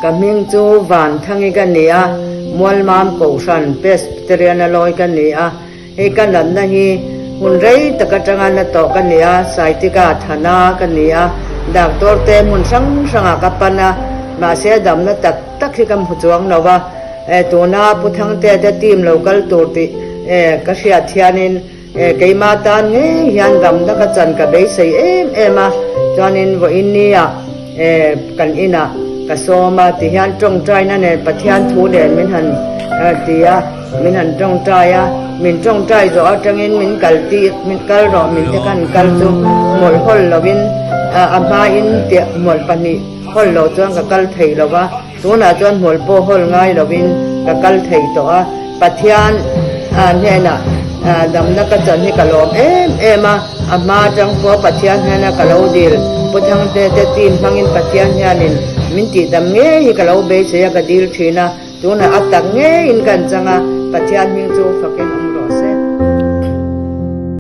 Ka hming chu Vanthangi ka ni a, Mualmam Kohhran Presbyterian a lawi ka ni a. Hei ka natna hi hun rei tak atanga na tawh ka ni a, Saitika Thana ka ni a, doctor te hmun hrang hrangah ka pan a, mahse damna tak tak hi ka hmu chuang lo va, tuna Pu Thangtea te team lo kal tur tih ka hriat hianin Keimah tan ngei hian damna ka chan ka beisei em em a, chuanin vawiin nia kan inah ka sawm a ti hian tawngtaina nen Pathian thu nen min han ti a, min han tawngtai a, min tawngtai zawh atangin min kal tir, min kal rawh min te khan kal chu hmawlh hawl lovin a hmain tiah hmawlh pahnih hawl lo chuan ka kal thei lo va. Tunah chuan hmawlh pawh hawl ngai lovin ka kal thei tawh a, Pathian hnenah damna ka chan hi ka lawm em em a, a hma atang pawh Pathian hnena ka lo dil, Pu Thangte te team hmangin Pathian hianin min tihdam ngei hi ka lo beisei a, ka dil thin a, tunah a tak ngeiin ka an chang a, Pathian hming chu fakin.